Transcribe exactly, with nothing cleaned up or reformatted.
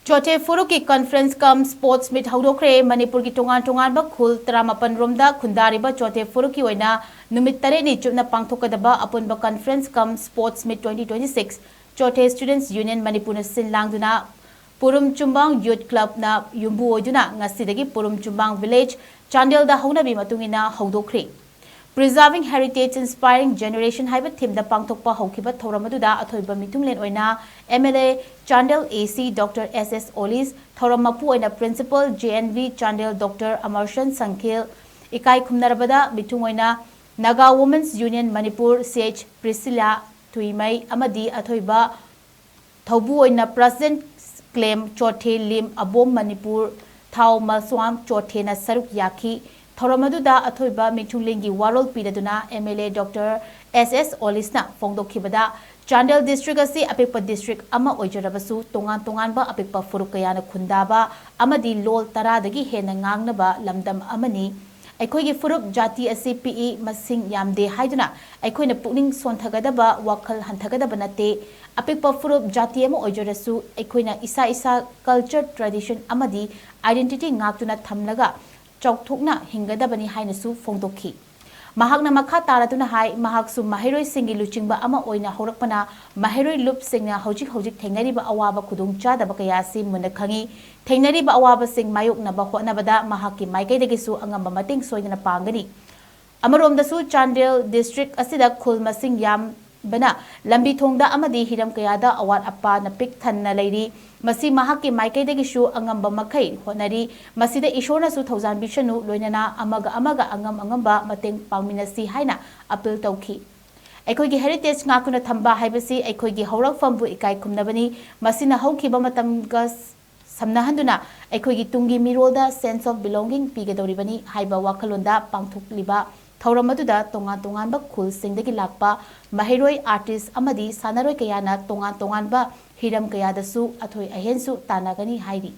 ꯆꯣꯊꯦ ꯐꯨꯔꯨꯞꯀꯤ conference cum sports meet ꯍꯧꯗꯣꯛꯈ꯭ꯔꯦ꯫ ꯃꯅꯤꯄꯨꯔꯒꯤ ꯇꯣꯉꯥꯟ ꯇꯣꯉꯥꯟꯕ ꯈꯨꯜ ꯇꯔꯥꯃꯥꯄꯟ ꯔꯣꯝꯗ ꯈꯨꯟꯗꯥꯔꯤꯕ ꯆꯣꯊꯦ ꯐꯨꯔꯨꯞꯀꯤ ꯑꯣꯏꯅ ꯅꯨꯃꯤꯠ ꯇꯔꯦꯠꯅꯤ ꯆꯨꯞꯅ ꯄꯥꯡꯊꯣꯛꯀꯗꯕ ꯑꯄꯨꯟꯕ conference cum sports meet twenty twenty six ꯆꯣꯊꯦ Students Union ꯃꯅꯤꯄꯨꯔꯅ ꯁꯤꯟ ꯂꯥꯡꯗꯨꯅ ꯄꯨꯔꯨꯝ ꯆꯨꯝꯕꯥꯡ Youth Clubꯅ ꯌꯨꯝꯕꯨ ꯑꯣꯏꯗꯨꯅ ꯉꯁꯤꯗꯒꯤ ꯄꯨꯔꯨꯝ ꯆꯨꯝꯕꯥꯡ village ꯆꯥꯟꯗꯦꯜꯗ ꯍꯧꯅꯕꯤ ꯃꯇꯨꯡ ꯏꯟꯅ ꯍꯧꯗꯣꯛꯈ꯭ꯔꯦ꯫ Preserving Heritage Inspiring Generation ꯍꯥꯏꯕ themeꯗ ꯄꯥꯡꯊꯣꯛꯄ ꯍꯧꯈꯤꯕ ꯊꯧꯔꯝ ꯑꯗꯨꯗ ꯑꯊꯣꯏꯕ ꯃꯤꯊꯨꯡꯂꯦꯟ ꯑꯣꯏꯅ M L A Chandel A C Doctor S S Olis, ꯊꯧꯔꯝ ꯃꯄꯨ ꯑꯣꯏꯅ Principal J N V Chandel Doctor Amarsan Sangkhil, ꯏꯀꯥꯏ ꯈꯨꯝꯅꯔꯕꯗ ꯃꯤꯊꯨꯡ ꯑꯣꯏꯅ Naga Women's Union Manipur C H Priscilla ꯊꯨꯏꯃꯩ ꯑꯃꯗꯤ ꯑꯊꯣꯏꯕ ꯊꯧꯕꯨ ꯑꯣꯏꯅ President Claim ꯆꯣꯊꯦ ꯂꯤꯝ ꯑꯕꯣꯝ ꯃꯅꯤꯄꯨꯔ ꯊꯥꯎ ꯃꯜꯁ꯭ꯋꯥꯝ ꯆꯣꯊꯦꯅ ꯁꯔꯨꯛ ꯌꯥꯈꯤ꯫ ꯊꯧꯔꯝ ꯑꯗꯨꯗ ꯑꯊꯣꯏꯕ ꯃꯤꯊꯨꯡꯂꯦꯟꯒꯤ ꯋꯥꯔꯣꯜ ꯄꯤꯔꯗꯨꯅ M L A Doctor S S Olisꯅ ꯐꯣꯡꯗꯣꯛꯈꯤꯕꯗ, Chandel district ꯑꯁꯤ ꯑꯄꯤꯛꯄ district ꯑꯃ ꯑꯣꯏꯖꯔꯕꯁꯨ, ꯇꯣꯉꯥꯟ ꯇꯣꯉꯥꯟꯕ ꯑꯄꯤꯛꯄ ꯐꯨꯔꯨꯞ ꯀꯌꯥꯅ ꯈꯨꯟꯗꯥꯕ ꯑꯃꯗꯤ ꯂꯣꯜ ꯇꯔꯥꯗꯒꯤ ꯍꯦꯟꯅ ꯉꯥꯡꯅꯕ ꯂꯝꯗꯝ ꯑꯃꯅꯤ꯫ ꯑꯩꯈꯣꯏꯒꯤ ꯐꯨꯔꯨꯞ ꯖꯥꯇꯤ ꯑꯁꯤ ꯄꯤꯛꯏ, ꯃꯁꯤꯡ ꯌꯥꯝꯗꯦ ꯍꯥꯏꯗꯨꯅ ꯑꯩꯈꯣꯏꯅ ꯄꯨꯛꯅꯤꯡ ꯁꯣꯟꯊꯒꯗꯕ, ꯋꯥꯈꯜ ꯍꯟꯊꯒꯗꯕ ꯅꯠꯇꯦ꯫ ꯑꯄꯤꯛꯄ ꯐꯨꯔꯨꯞ ꯖꯥꯇꯤ ꯑꯃ ꯑꯣꯏꯖꯔꯁꯨ, ꯑꯩꯈꯣꯏꯅ ꯏꯁꯥ ꯏꯁꯥ culture, tradition ꯑꯃꯗꯤ identity ꯉꯥꯛꯇꯨꯅ ꯊꯝꯂꯒ ꯆꯥꯎꯊꯣꯛꯅ ꯍꯤꯡꯒꯗꯕꯅꯤ ꯍꯥꯏꯅꯁꯨ ꯐꯣꯡꯗꯣꯛꯈꯤ꯫ ꯃꯍꯥꯛꯅ ꯃꯈꯥ ꯇꯥꯔꯗꯨꯅ ꯍꯥꯏ, ꯃꯍꯥꯛꯁꯨ ꯃꯍꯩꯔꯣꯏꯁꯤꯡꯒꯤ ꯂꯨꯆꯤꯡꯕ ꯑꯃ ꯑꯣꯏꯅ ꯍꯧꯔꯛꯄꯅ ꯃꯍꯩꯔꯣꯏ ꯂꯨꯞꯁꯤꯡꯅ ꯍꯧꯖꯤꯛ ꯍꯧꯖꯤꯛ ꯊꯦꯡꯅꯔꯤꯕ ꯑꯋꯥꯕ ꯈꯨꯗꯣꯡꯆꯥꯗꯕ ꯀꯌꯥ ꯑꯁꯤ ꯃꯨꯟꯅ ꯈꯪꯏ꯫ ꯊꯦꯡꯅꯔꯤꯕ ꯑꯋꯥꯕꯁꯤꯡ ꯃꯥꯌꯣꯛꯅꯕ ꯍꯣꯠꯅꯕꯗ ꯃꯍꯥꯛꯀꯤ ꯃꯥꯏꯀꯩꯗꯒꯤꯁꯨ ꯑꯉꯝꯕ ꯃꯇꯦꯡ ꯁꯣꯏꯗꯅ ꯄꯥꯡꯒꯅꯤ꯫ ꯑꯃꯔꯣꯝꯗꯁꯨ ꯆꯥꯟꯗꯦꯜ district ꯑꯁꯤꯗ ꯈꯨꯜ ꯃꯁꯤꯡ ꯌꯥꯝꯕꯅ ꯂꯝꯕꯤ ꯊꯣꯡꯗ ꯑꯃꯗꯤ ꯍꯤꯔꯝ ꯀꯌꯥꯗ ꯑꯋꯥꯠ ꯑꯄꯥꯅ ꯄꯤꯛ ꯊꯟꯅ ꯂꯩꯔꯤ꯫ ꯃꯁꯤ ꯃꯍꯥꯛꯀꯤ ꯃꯥꯏꯀꯩꯗꯒꯤꯁꯨ ꯑꯉꯝꯕ ꯃꯈꯩ ꯍꯣꯠꯅꯔꯤ꯫ ꯃꯁꯤꯗ ꯏꯁꯣꯔꯅꯁꯨ ꯊꯧꯖꯥꯟꯕꯤꯁꯅꯨ, ꯂꯣꯏꯅꯅ ꯑꯃꯒ ꯑꯃꯒ ꯑꯉꯝ ꯑꯉꯝꯕ ꯃꯇꯦꯡ ꯄꯥꯡꯃꯤꯟꯅꯁꯤ ꯍꯥꯏꯅ appeal ꯇꯧꯈꯤ꯫ ꯑꯩꯈꯣꯏꯒꯤ heritage ꯉꯥꯛꯇꯨꯅ ꯊꯝꯕ ꯍꯥꯏꯕꯁꯤ ꯑꯩꯈꯣꯏꯒꯤ ꯍꯧꯔꯛꯐꯝꯕꯨ ꯏꯀꯥꯏ ꯈꯨꯝꯅꯕꯅꯤ꯫ ꯃꯁꯤꯅ ꯍꯧꯈꯤꯕ ꯃꯇꯝꯒ ꯁꯝꯅꯍꯟꯗꯨꯅ ꯑꯩꯈꯣꯏꯒꯤ ꯇꯨꯡꯒꯤ ꯃꯤꯔꯣꯜꯗ sense of belonging ꯄꯤꯒꯗꯧꯔꯤꯕꯅꯤ ꯍꯥꯏꯕ ꯋꯥꯈꯜꯂꯣꯟꯗ ꯄꯥꯡꯊꯣꯛꯂꯤꯕ ꯊꯧꯔꯝ ꯑꯗꯨꯗ ꯇꯣꯉꯥꯟ ꯇꯣꯉꯥꯟꯕ ꯈꯨꯜꯁꯤꯡꯗꯒꯤ ꯂꯥꯛꯄ ꯃꯍꯩꯔꯣꯏ, artist ꯑꯃꯗꯤ ꯁꯥꯟꯅꯔꯣꯏ ꯀꯌꯥꯅ ꯇꯣꯉꯥꯟ ꯇꯣꯉꯥꯟꯕ ꯍꯤꯔꯝ ꯀꯌꯥꯗꯁꯨ ꯑꯊꯣꯏ ꯑꯍꯦꯟꯁꯨ ꯇꯥꯟꯅꯒꯅꯤ ꯍꯥꯏꯔꯤ꯫